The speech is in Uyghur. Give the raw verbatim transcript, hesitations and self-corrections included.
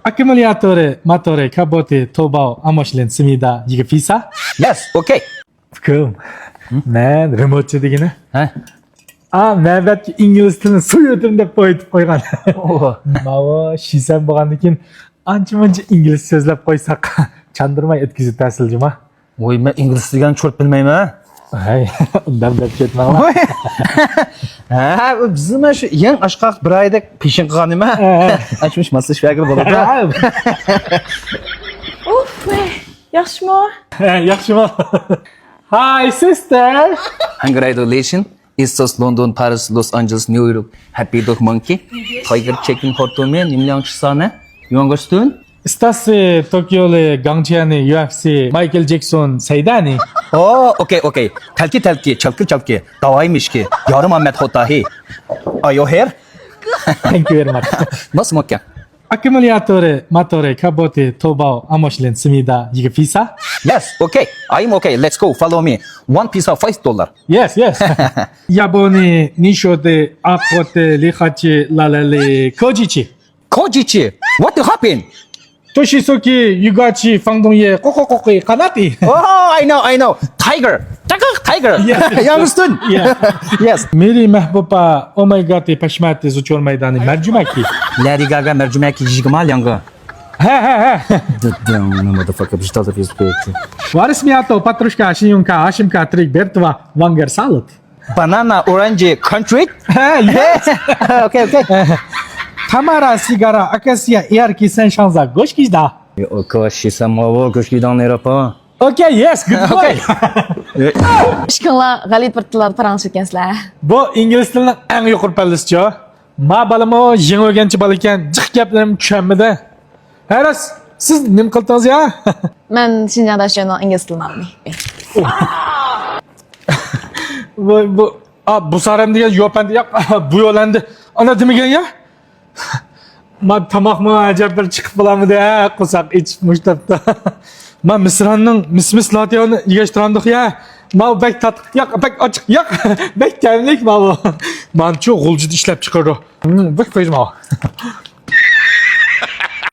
ئاككۇمۇلياتورى، موتورى، كاپوتى، توباۋ، ئاموشلىن، سمېدا، يىگە فىسا. Yes, okay. ئۇكام، مەن رېمونتچى دېگىنە. ھە؟ ئا، مەبەتكە ئىنگلىز تىلىنى سوۋېتىم دەپ قويۇپ قويغان. ئوھ. ماۋۇ شىسەن بولغاندىن كېيىن ئانچە-مۇنچە ئىنگلىز سۆزلەپ قويساق، چاندۇرماي ئۆتكۈزۈپ تەسىل جۇما. ۋوي، مەن ئىنگلىز دېگەن چورت بىلمەيمەن. ھەي، ئۇنداق دەپ كەتمەڭلار. ھە، بىزمۇ شۇ يېڭى ئاچقاق بىر ئايدەك پېشىن قىلغان نېمە؟ ھە، ھە. ئاچمىش ماسلىشىپ بەرگىلى بولىدۇ. ھە. ئۇف، ۋەي، ياخشىمۇ؟ ھە، ياخشىمۇ؟ Hi, sister. Congratulations. Istos, London, Paris, Los Angeles, New York. Happy Dog Monkey. Tiger Chicken Hot Tomen. Nimliang Chisane. You understand? Stasi, Tokyoli, Gangchiani, U F C, Michael Jackson, Seydani. Oh, okay, okay. Telki, telki, çalki, çalki. Davay mişki. Yarım Ahmet Hotahi. Are you here? Thank you very much. Nasıl mı? ئاككۇمۇلياتورى، موتورى، كاپوتى، توباۋ، ئاموشلىن، سمېدا، يىگە فىسا. Yes, okay. I'm okay. Let's go. Follow me. One pizza, five dollar. Yes, yes. يابونى، نىشودى، ئاققوتى، لىخاچى، لالەلى، كوجىچى. Kojichi. What happened? توشىسوكى، يۇگاچى، فاڭدۇڭيې، قوقو قوقى، قاناتى. Oh, I know, I know. Tiger. Tiger, tiger. Yes. You understand? Yeah. Yes. مېرى مەھبۇپا، ئومايگاتى، پەشمەتى، زۇچور مەيدانى، مەرجىمەكى. Lady Gaga، مەرجىمەكى، جىگما، لياڭگا. ھە، ھە، ھە. Motherfucker. وارس مىياتو، پاتروشكا، شىنيۇڭكا، ھاشىمكا، ترىك، بېرتۋا، ۋاڭگېر، سالوت. Banana, orange, country. ھە، yes. Okay, okay. تامارا، سىگارا، ئاكاسىيە، ئېياركى، سەنشاڭزا، گوشكىژدا. ئوكاشىساماۋو، گوشكىداڭ نېرەپا. Okay, yes, good boy. ئىككىڭلار غەلىتە بىر تىللاردا پاراڭلىشىۋاتىكەنسىلەر. بۇ ئىنگلىز تىلىنىڭ ئەڭ يۇقىرى پەللىسىچۇ. ما بالىمۇ يېڭى ئۆگەنچى بالا ئىكەن، جىق گەپلىرىمنى چۈشەنمىدى. ھە راست، سىز نېمە قىلدىڭىز يا؟ مەن شىنجاڭ داشۆنىڭ ئىنگلىز تىلىنى ئالدىم. بۇ، بۇ، ئا، بۇ سارەم دېگەن يوپەندى ياق، بۇ يولەندى. ئانا دېمىگەن يا؟ ما تاماقمۇ ئەجەب بىر چىقىپ بولامدۇ، ھە، قورساق ئېچىپ مۇشتاپتا. ما مىسراننىڭ مىس مىس لاتيونى يېگەشتۈرەمدۇق يا. ما بەك تاتلىق ياق، بەك ئاچچىق ياق، بەك تەملىك ما بۇ. مانچۇ غۇلجىدا ئىشلەپ چىقىرىدۇ. بەك قويۇز ما.